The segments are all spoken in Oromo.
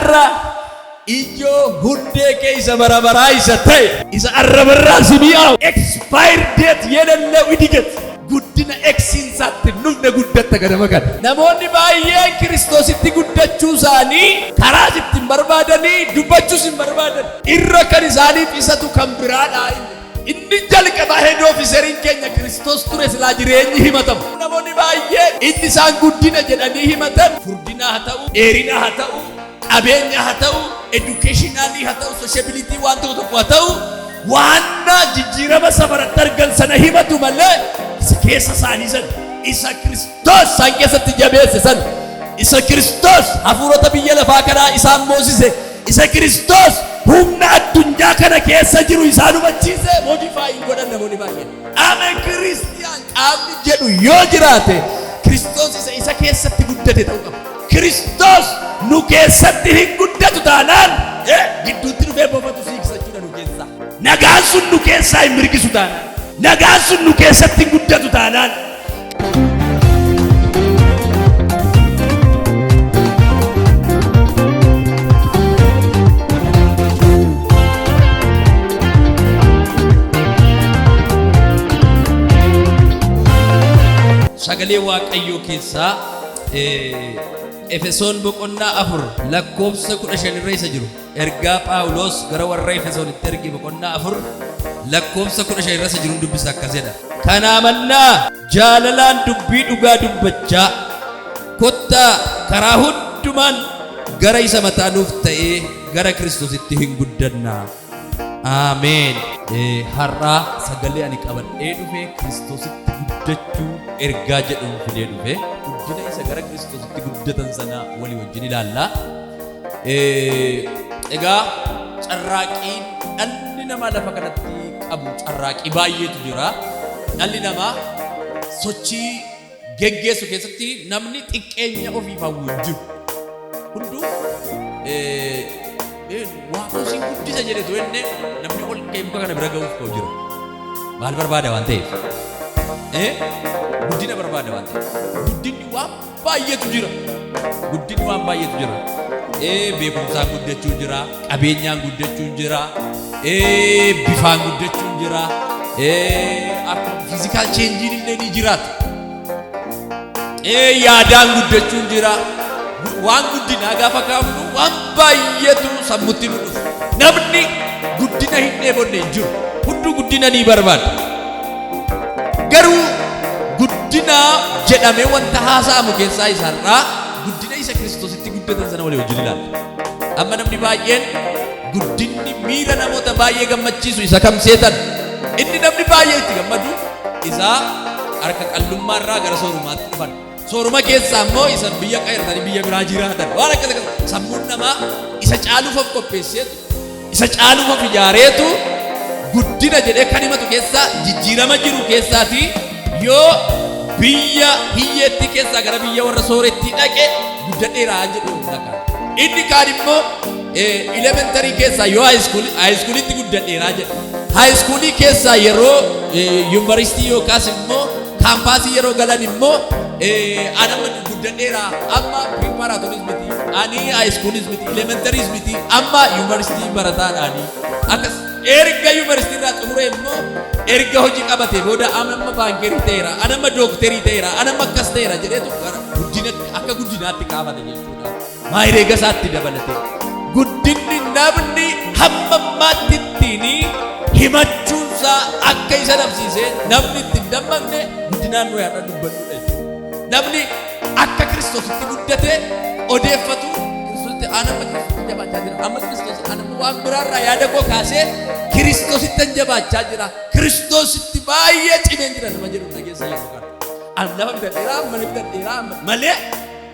Har'a ijoo hundee kee isa bara baraa isa ta'e isa arrabarraa si mi'aawu expire date የሌለው እድገት guddina eksiinsaatti nufne guddatta ganama kana. Namoonni baay'een Kiristoositti guddachuu isaanii karaas itti hin barbaadanii dubbachuus hin barbaadan. Irra kan isaaniif isatu kan biraadha inni. Inni jalqabaa head officeriin keenya Kiristoos ture silaa jireenyi himatamu. Namoonni baay'een inni isaan guddina jedhanii himatan furdina haa ta'u, dheerina haa ta'u, qabeenya haa ta'u, educationally haa ta'u, sociability waan tokko tokko haa ta'u, waan jijjiirama safaratti argan sana himatu malee isa keessa isaanii sana isa Kiristoos isaan keessatti jabeesse sana isa Kiristoos hafuurota biyya lafaa kanaa isaan moosise isa Kiristoos humna addunyaa kana keessa jiru isaan hubachiise modify hin godhan namoonni baay'een. Ameen Kiristiyaan qaamni jedhu yoo jiraate Kiristoos isa isa keessatti guddate ta'uu qaba. Kiristoos nu keessatti hin guddatu taanaan gidduutti dhufee boofatu siiqsachuudha nu keessaa. Nagaan sun nu keessaa hin mirgisu taanaan. Nagaan sun nu keessatti hin guddatu taanaan. Sagalee Waaqayyoo keessaa Efesoon boqonnaa 4 lakkoofsa 15 irra isa jiru. Ergaa Phaawulos gara warra Efesoonitti erge boqonnaa 4 lakkoofsa 15 irra isa jiru dubbisa akkas jedha. Kanaa mannaa jaalalaan dubbii dhugaa dubbachaa kottaa karaa hundumaan gara isa mataa nuuf ta'ee gara Kiristoositti hin guddannaa. Ameen. Har'aa sagalee ani qabadhee dhufe Kiristoositti guddachuu ergaa jedhuun fidee dhufe. Guddina isa gara Kiristoositti guddatan sana walii wajjin ilaalla. Egaa carraaqiin dhalli namaa lafa kanatti qabu carraaqii baay'eetu jira. Dhalli namaa sochii geggeessu keessatti namni xiqqeenya ofiif hawwu hin jiru. Hunduu Waaqoo siin guddisa jedhetu inni namni ol ka'ee muka kana bira ga'uuf ka'u jira. Maal barbaada waan ta'eef? Guddina barbaada waan ta'eef. Guddinni waan baay'eetu jira. Guddinni waan baay'eetu jira. Beekumsaan guddachuun jira, qabeenyaan guddachuun jira, bifaan guddachuun jira, akkuma physical changeiin illee ni jiraata. Yaadaan guddachuun jira. Waan guddinaa gaafa kaafnu waan baay'eetu sammutti nu dhufa. Namni guddina hin dheebonne hin jiru. Hunduu guddina ni barbaada. Garuu guddina jedhamee wanta haasa'amu keessaa isaarraa guddina isa Kiristoositti guddatan sana walii wajjin ilaalla. Amma namni baay'een guddinni miira namoota baay'ee gammachiisu isa kam seetan? Inni namni baay'ee itti gammadu isa harka qallummaarraa gara soorumaatti dhufan. Sooruma keessaa immoo isa biyya qayyartanii biyya biraa jiraatan. Waan akkas akkas sammuun namaa isa caaluuf of qopheesseetu isa caaluuf of ijaareetu guddina jedhee kan himatu keessaa jijjiirama jiru keessaati yoo biyya hiyyeettii keessaa gara biyya warra soorettii dhaqe guddadheeraa jedhu dhaqa. Inni kaan immoo elementary keessaa yoo high schoolitti guddadheeraa jedha. High schoolii keessaa yeroo yuunivarsiitii yookaas immoo campusii yeroo galan immoo ani amma guddadheeraa, amma preparatoryis miti, ani high schoolis miti, elementarys miti, amma yuunivarsiitii barataadhaani. Akkas erga yuunivarsiitii irraa xumuree immoo erga hojii qabatee booda ani amma bankerii ta'eera, ani amma dookterii ta'eera, ani amma akkas ta'eera jedheetu gara guddina akka guddinaatti kaafate jechuudha. Maayireega isaatti dabalate. Guddinni namni hamma ammaatti ittiin himachuunsaa akka isa dhabsiisee namni itti hin dammaqne guddinaan nuyi har'a dubbannudha jechuudha. Namni akka Kiristoositti guddate odeeffatu Kiristoositti aan amma Kiristoositti jabaachaa jira. Amma Kiristoos aan amma waan biraarraa yaada koo kaasee Kiristoositti jabaachaa jira. Kiristoositti baay'ee cimeen jira nama jedhu dhageessa yeroo kana. An lafa bitadheeraa, mana bitadheeraa malee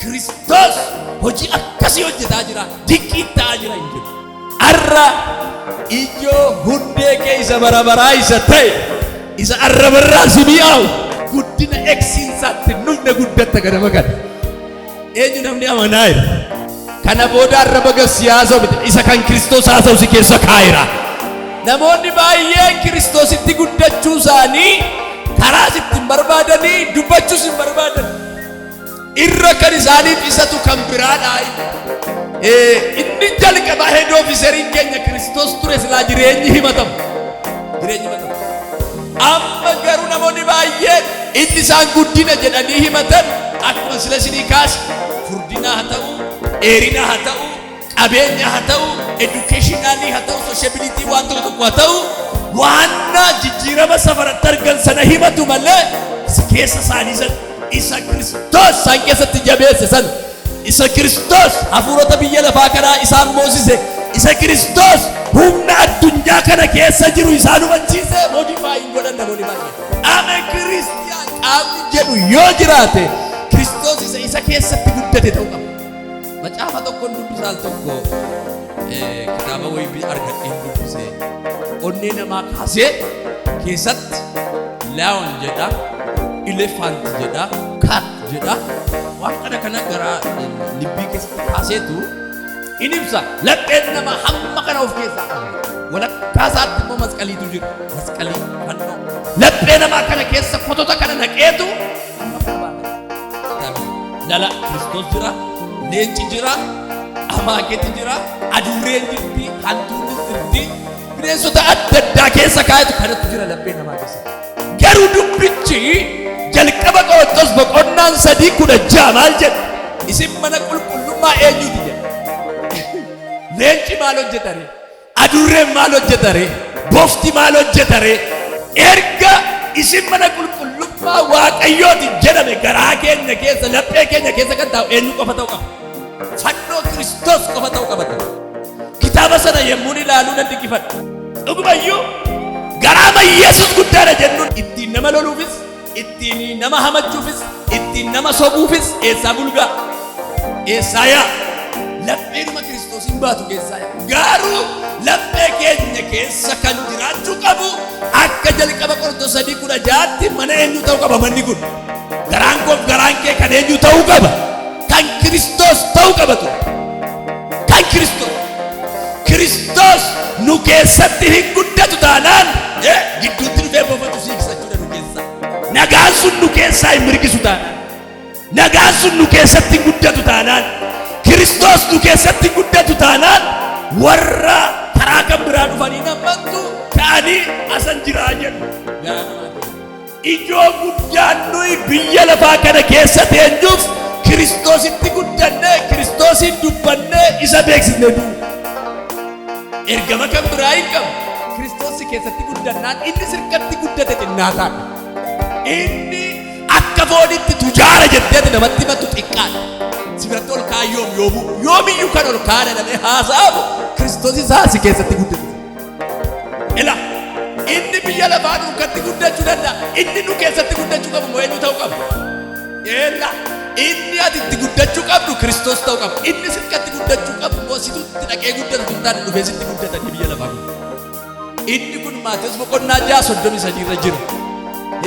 Kiristoos hojii akkasii hojjetaa jira. Dinqii ta'aa jira hin jedhu. Har'a ijoo hundee kee isa bara baraa isa ta'e isa arrabarraa si mi'aawu guddina eksiinsaatti nufne guddatta ganama kana. Eenyu namni amanaa jira? Kana booda arraba gassi haasa'u miti isa kan Kiristoos haasa'u si keessa kaa'eera. Namoonni baay'een Kiristoositti guddachuu isaanii karaas ittiin barbaadanii dubbachuus hin barbaadan. Irra kan isaaniif isatu kan biraadha inni. Inni jalqabaa head officeriin keenya Kiristoos ture, silaa jireenyi himatamu. Jireenyi himatamu. Amma garuu namoonni baay'een inni isaan guddina jedhanii himatan, akkuma sila isinii kaase, furdina haa ta'u, dheerina haa ta'u, qabeenya haa ta'u, educationalii haa ta'u, sociability waan tokko tokko haa ta'u, waan jijjiirama safaratti argan sana himatu malee, keessa isaanii sana, isa Kiristoos isaan keessatti jabeesse sana, isa Kiristoos hafuurota biyya lafaa kanaa isaan moosise, isa Kiristoos humna addunyaa kana keessa jiru isaan hubachiise modify hin godhan namoonni baay'een. Ame Kiristiyaan qaamni jedhu yoo jiraate, Kiristoos isa isa keessatti guddate ta'uu qaba. Macaafa tokkoon dubbisaal tokko, kitaaba wayii argadheen dubbise. Onnee namaa kaasee keessatti lion jedha, elephant jedha, cat jedha. Waan kana kana gara libbii keessatti kaaseetu in ibsa. Lapheen namaa hamma kana of keessaa qaba. Walakkaa isaatti immoo masqaliitu jira. Masqalii, fannoo. Laphee namaa kana keessa kotota kana naqeetu hamma kana baata. Lala, Kiristoos jira, leenci jira, amaakeeti jira, adurreen jirti, hantuunnis jirti, bineensota adda addaa keessa kaa'etu kanatu jira laphee namaa keessa. Garuu dubbichi jalqaba Qorontos boqonnaan 3:16 maal jedha? Isin mana qulqullummaa eenyuti jedha? Leenci maal hojjetare? Adurreen maal hojjetare? Bofti maal hojjetare? Erga isin mana qulqullummaa Waaqayyooti jedhame, garaa keenya keessa, laphee keenya keessa kan taa'u eenyu qofa ta'uu qaba? Fannoo Kiristoos qofa ta'uu qaba. Kitaaba sana yemmuun ilaaluu nan dinqifadha. Dhugumayyuu garaa Yesuus guddaadha jennuun ittiin nama loluufis, ittiin nama hamachuufis, ittiin nama sobuufis eessaa bulgaa? Eessaa yaa? Lapheedhuma Kiristoos hin baatu keessaa yaa. Garuu laphee keenya keessa kan jiraachuu qabu, akka jalqaba Qorontos 3:16tti, mana eenyu ta'uu qaba manni kun? Garaan koof garaan kee kan eenyu ta'uu qaba? Kan Kiristoos ta'uu qaba ture. Kan Kiristoos. Kiristoos nu keessatti hin guddatu taanaan, gidduutti dhufee boofatu siiqsachuudha nu keessa. Nagaan sun nu keessaa hin mirgisu taanaan. Nagaan sun nu keessatti hin guddatu taanaan. Kiristoos nu keessatti hin guddatu taanaan, warra karaa kan biraa dhufanii namantu ka'anii asan jiraa jedhu. Garaa namaa keessa. Ijoo guddaan nuyi biyya lafaa kana keessa teenyuuf Kiristoositti guddannee, Kiristoosiin dubbannee, isa beeksisnee du'u. Ergama kan biraa hin qabu. Kiristoos keessatti guddannaan, inni sirkatti guddate xinnaataadha. Inni akka foonitti tujaara jetteeti namatti himattu xiqqaadha. Si biratti ol kaa'an yoom yoomuu yoomiyyuu kan ol kaa'an jedhamee haasa'amu Kiristoos isaa si keessatti guddate. Ila, inni biyya lafaa duukatti guddachuu danda'a. Inni nu keessatti guddachuu qabu moo eenyu ta'uu qaba? Ela, inni ati itti guddachuu qabdu Kiristoos ta'uu qaba. Inni sirkatti guddachuu qabu immoo situ itti dhaqee guddatu hin taane, dhufee sitti guddatanii biyya lafaa kun. Inni kun Maatewos boqonnaa 6:33 irra jira.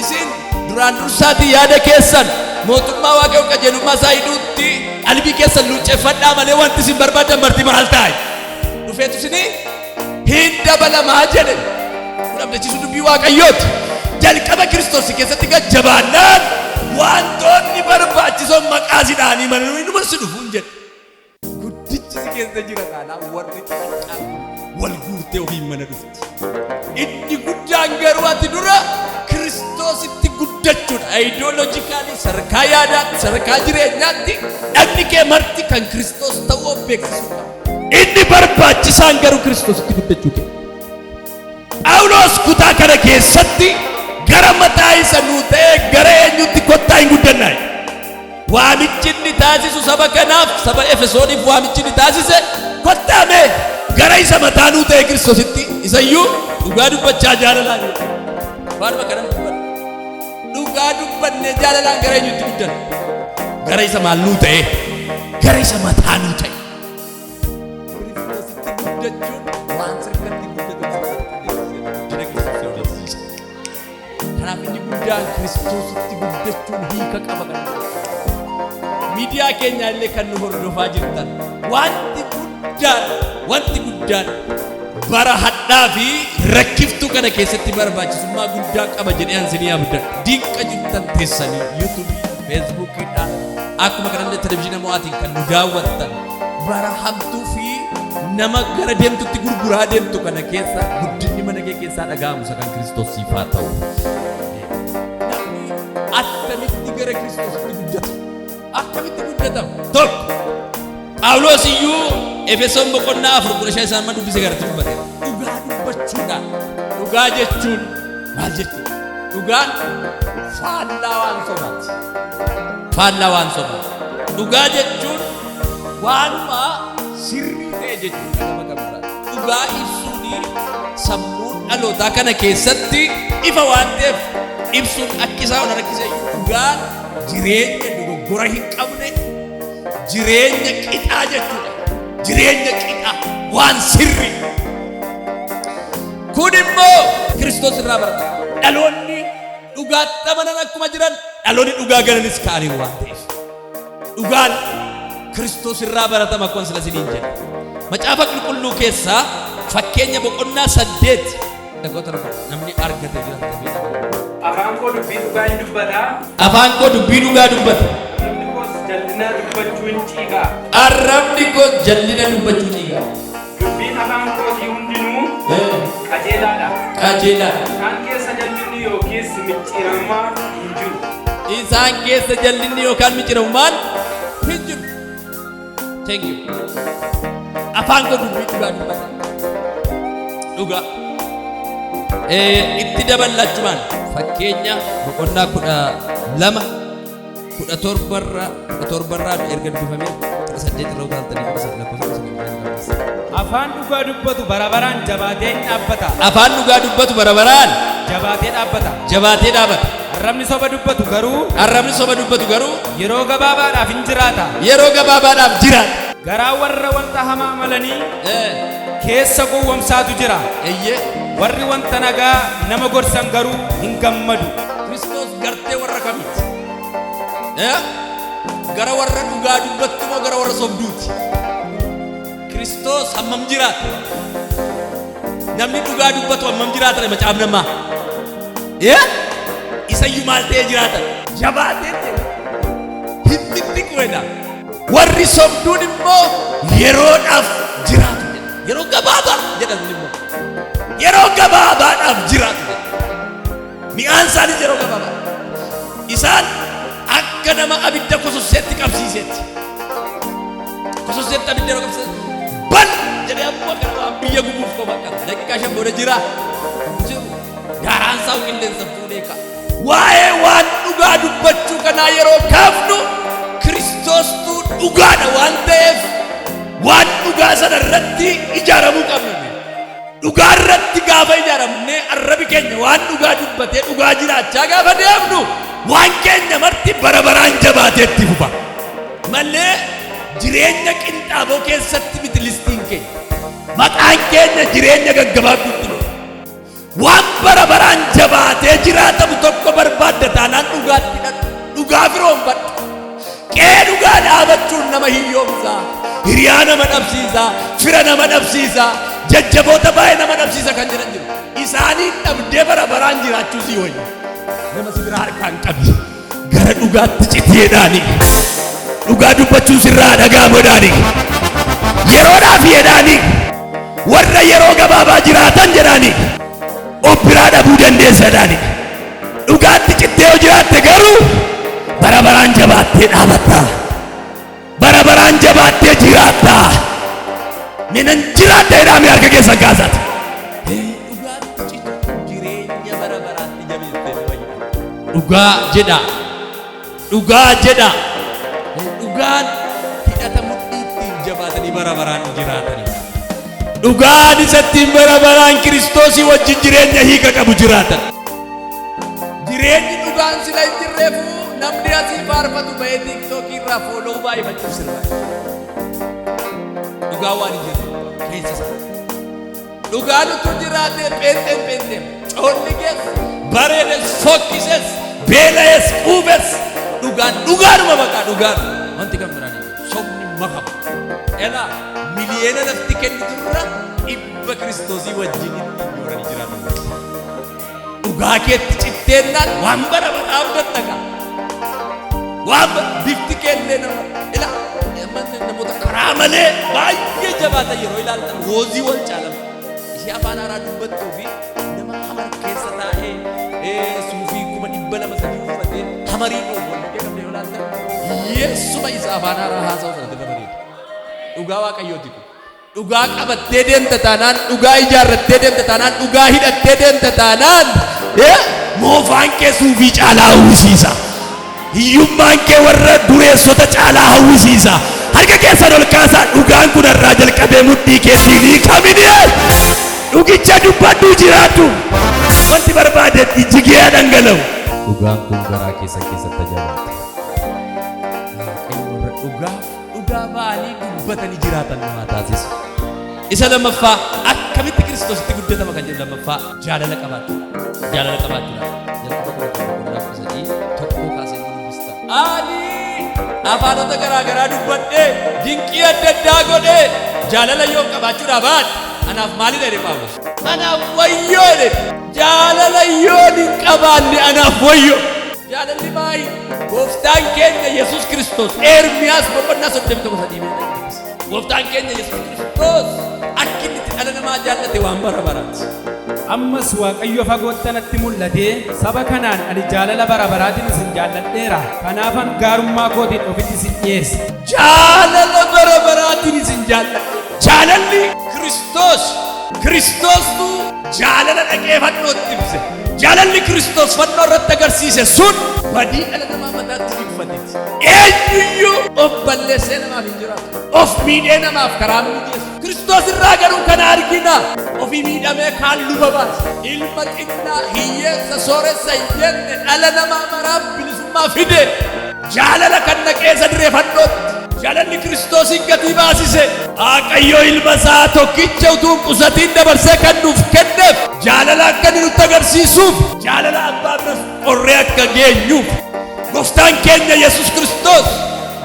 Isin duraan dursaatii yaada keessan mootummaa Waaqayyoo qajeelummaa isaa hidhuutti qalbii keessan luucceeffadhaa malee, wanti isin barbaadan marti maal taa'e? Dhufeetu isinii hin dabalamaa jedhe. Kun abdachiisu dubbii Waaqayyooti. Jalqaba Kiristoos keessatti gajjabaannaan, wantoonni barbaachisoon maqaa sidhaanii mana inuma si dhufuun jedhe. Guddichi si keessa jira taanaan, warri xixiqqaan kun wal guurtee ofiin mana dhufti. Inni guddaan garuu ati dura Kiristoositti guddachuudha. Ideologically, sadarkaa yaadaatti, sadarkaa jireenyaatti dhagni kee marti kan Kiristoos ta'uu of beeksisuu qaba. Inni barbaachisaan garuu Kiristoositti guddachuu kee. Phaawulos kutaa kana keessatti gara mataa isa nuu ta'e, gara eenyutti kottaa hin guddannaa? Waamichi inni taasisu saba kanaaf, saba Efesooniif waamichi inni taasise, kottaa mee gara isa mataa nuu ta'e Kiristoositti, isayyuu dhugaa dubbachaa jaalalaan jedha. Waanuma kana dubbanna. Dhugaa dubbannee jaalalaan gara eenyutti guddanna? Gara isa maal nuu ta'e? Gara isa mataa nuu ta'e. Kiristoositti guddachuun waan sirkatti guddatu guddina Kiristoos beeksisa. Kanaaf inni guddaan Kiristoositti guddachuun hiika qaba kan miidiyaa keenya illee kan nu hordofaa jirtan, wanti guddaan bara hadhaa fi rakkiftuu kana keessatti barbaachisummaa guddaa qaba jedhee an isinii abdadha. Dinqa jirtan teessanii YouTubeii, Facebookiidhaan, akkuma kanallee televizyiina mo'aatiin kan nu daawwattan, Bara hamtuu fi nama gara deemtutti gurguraa deemtu kana keessa guddinni mana kee keessaa dhaga'amu isa kan Kiristoos siif haa ta'u. Namni attamitti gara Kiristoositti guddata? Akkamitti guddatama? Tokko, Phaawulos iyyuu Efesoon boqonnaa 4:15 isaan ma dubbise garatti dubbate. Dhugaa dubbachuudhaan. Dhugaa jechuun maal jechuudha? Dhugaan faallaa waan sobaati. Faallaa waan sobaati. Dhugaa jechuun waanuma sirrii ta'e jechuudha nama kan biraa. Dhugaa ibsuun sammuu dhalootaa kana keessatti ifa waan ta'eef ibsuun akka isaa ol rakkise. Dhugaan jireenya dogoggora hin qabne, jireenya qixaa jechuudha. Jireenya qixaa, waan sirrii. Kun immoo Kiristoos irraa barata. Dhaloonni dhugaatti amanan akkuma jiran, dhaloonni dhugaa gananis ka'aniiru waan ta'eef. Dhugaan Kiristoos irraa baratama akkuma sila isiniin jedhe. Macaafa Qulqulluu keessaa Fakkeenya boqonnaa 8 lakkoofsa 7 namni argate jira. Afaan koo dubbii dhugaa hin dubbata. Afaan koo dubbii dhugaa dubbata. Arrabni koos jal'ina dubbachuu hin ciigaa. Arrabni koo jal'ina dubbachuu ciigaa. Dubbiin afaan kootii hundinuu qajeelaadha. Qajeelaadha. Isaan keessa jal'inni yookiis micciiramummaa hin jiru. Isaan keessa jal'inni yookaan micciiramummaan hin jiru. Thank you. Afaan koo dubbii dhugaa dubbata. Dhugaa. Itti daballachumaan Fakkeenya boqonnaa 12 17rraa 17rraa erga dubbifamee 18 irra utaaltanii 19 lakkoofsa 19. Afaan dhugaa dubbatu bara baraan jabaatee hin dhaabbata. Afaan dhugaa dubbatu bara baraan jabaatee dhaabbata. Jabaatee dhaabata. Arrabni soba dubbatu garuu Arrabni soba dubbatu garuu yeroo gabaabaadhaaf hin jiraata. Yeroo gabaabaadhaaf jiraata. Garaa warra wanta hamaa malanii keessa gowwomsaatu jira. Warri wanta nagaa nama gorsan garuu hin gammadu. Kiristoos gartee warra kamiiti? Gara warra dhugaa dubbattu moo gara warra sobduuti? Kiristoos hammam jiraata? Namni dhugaa dubbatu hammam jiraata macaaf namaa? Isayyuu maal ta'ee jiraata? Jabaatee ta'e. Hin mixxiqu. Warri sobduun immoo yeroodhaaf jiraatu jedha. Yeroo gabaabaa jedhan immoo. Yeroo gabaabaadhaaf jiraatu jedha. Mi'aan isaanis yeroo gabaabaa. Isaan akka nama abidda kososseetti qabsiisetti. Kososseetti abidda yeroo qabsiisetti bal jedhee ammoo akka nama biyya gubuuf qofa qaba. Daqiiqaa 5 booda jira. Jiru. Garaan isaa qilleensa fuudhee ka'a. Waa'ee waan dhugaa dubbachuu kanaa yeroo kaafnu, Kiristoostuu dhugaadha waan ta'eef waan dhugaa sana irratti ijaaramuu qabna. Dhugaa irratti gaafa ijaaramnee, arrabi keenya waan dhugaa dubbatee dhugaa jiraachaa gaafa deemnu, waan keenya marti bara baraan jabaatee itti fufa. Malee jireenya qinxaaboo keessatti miti listiin keenya. Maqaan keenya jireenya gaggabaabduutti miti. Waan bara baraan jabaatee jiraatamu tokko barbaadda taanaan dhugaatti hidhadhu. Dhugaa firoonfadhu. Qe'ee dhugaa dhaabachuun nama hiyyoomsaa, hiriyaa nama dhabsiisaa, fira nama dhabsiisaa, jajjaboota baay'ee nama dhabsiisa kan jedhan jiru. Isaaniin dhabdee bara baraan jiraachuu sii wayya. Nama si bira harkaan qabi. Gara dhugaatti citeedhaani. Dhugaa dubbachuun sirraa dhaga'amuudhaani. Yeroodhaaf jedhaani. Warra yeroo gabaabaa jiraatan jedhaani. Of biraa dhabuu dandeessadhaani. Dhugaatti cittee yoo jiraatte garuu bara baraan jabaattee dhaabatta. Bara baraan jabaattee jiraatta. Minan jiraadha jedhaa harka keessan kaasaati. Dhugaatti citu jireenya bara baraatti jabeessee nama jedha. Dhugaa jedha. Dhugaa jedha. Dhugaan hidhata mudhii ittiin jabaatanii bara baraan jiraatanidha. Dhugaan isa ittiin bara baraan Kiristoosii wajjin jireenya hiika qabu jiraatan. Jireenyi dhugaan sila hin jirreefu namni asii faarfatu bahee TikTokii irraa follow baay'ifachuuf sirba. Dhugaa waan hin jirre keessa isaa. Dhugaan utuu jiraatee pheenxeen pheenxeen coolligees, bareedes, fokkises, beela'es, quufes, dhugaan dhugaanuma maqaa dhugaan wanti kan biraan hin jiru. Sobni makama. Elaa miliyeena lafti kenniturra 100 Kiristoosii wajjin ittiin jooranii jiraatan. Dhugaa keetti citteennaan waan bara baraa abdatta kaa. Waan bifti keellee nama ila Amma namoota karaa malee baay'ee jabaatan yeroo ilaaltan woozii wal caalama. Ishee afaan haaraa dubbattuu fi nama hamar keessa taa'ee suufii 200,000 uffatee hamarii oofu wal bukkee qabdee yoo ilaaltan hiyyeessuma isa afaan haaraa haasa'u sanatti irra bareeda. Dhugaa Waaqayyooti kun. Dhugaa qabattee deemta taanaan, dhugaa ijaarrattee deemta taanaan, dhugaa hidhattee deemta taanaan, moofaan kee suufii caalaa hawwisiisa. Hiyyummaan kee warra dureessota caalaa hawwisiisa. Harka keessan ol kaasaa, dhugaan kun irraa jalqabee mudhii keetii ni kamini. Dhugicha dubbadhu, jiraadhu. Wanti barbaade jigee dhangala'u. Dhugaan kun garaa keessan keessatti tajaajilti. Waaqayyo warra dhugaaf dhugaa ba'anii dubbatanii jiraatan namaa taasisu. Isa lammaffaa, akkamitti Kiristoositti guddatama kan jedhu, lammaffaa jaalala qabaachuudha. Jaalala qabaachuudha. Jalqaba 11 boqonnaa 13 tokko kaasee nama dubbista. Ani afaanota garaa garaa dubbadhee, dinqii adda addaa godhee, jaalala yoo qabaachuudhaa baadhe anaaf maalidha jedhe Phaawulos. Anaaf wayyoo jedhe. Jaalala yoo hin qabaanne anaaf wayyoo. Jaalalli maayi? Gooftaan keenya Yesuus Kiristoos Ermiyaas boqonnaa 31:3. Gooftaan keenya Yesuus Kiristoos akka inni itti dhala namaa jaallate waan bara baraati. Ammas Waaqayyo fagootti natti mul'atee, "Saba kanaan ani jaalala bara baraatiin isin jaalladheera. Kanaafan gaarummaa kootiin ofitti isin dhiyeesse." Jaalala bara baraatiin isin jaalladhe. Jaalalli Kiristoos, Kiristoostu jaalala dhaqee fannootti ibse. Jaalalli Kiristoos fannoo irratti agarsiise sun badii dhala namaa mataatti dhigfateeti. Eenyuyyuu of balleessee namaaf hin jiraatu. Of miidhee namaaf karaa mijeessu. Kiristoos irraa garuu kana argina. Ofii miidhamee kaan luba baase. Ilma xinnaa, hiyyeessa, sooressa hin jenne, dhala namaa maraaf bilisummaa fide. Jaalala kan naqee isa diree fannootti. Jaalalli Kiristoosiin gatii baasise. Waaqayyo ilma isaa tokkicha utuu hin qusatiin dabarsee kan nuuf kenneef jaalala akka inni nutti agarsiisuuf, jaalala abbaa biras qorree akka geenyuuf. Gooftaan keenya Yesus Kiristoos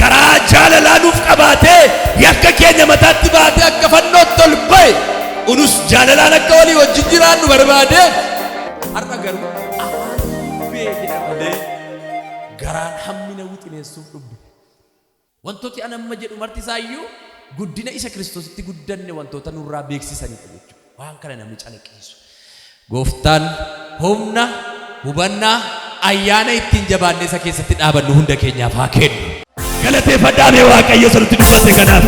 garaa jaalalaa nuuf qabaatee yakka keenya mataatti baatee akka fannootti ol ba'e, unus jaalalaan akka walii wajjin jiraannu barbaadee. Har'a garuu afaan dubbee jedha malee garaan hammina wixineessuuf dhubbe. Wantooti an amma jedhu marti isaayyuu guddina isa Kiristoositti guddanne wantoota nurraa beeksisanidha jechuudha. Waan kana namni calaqqisiisu. Gooftaan humna, hubannaa, ayyaana ittiin jabaannee isa keessatti dhaabannu hunda keenyaaf haa kennu. Galateeffadhaa mee Waaqayyo isa nutti dubbate kanaaf.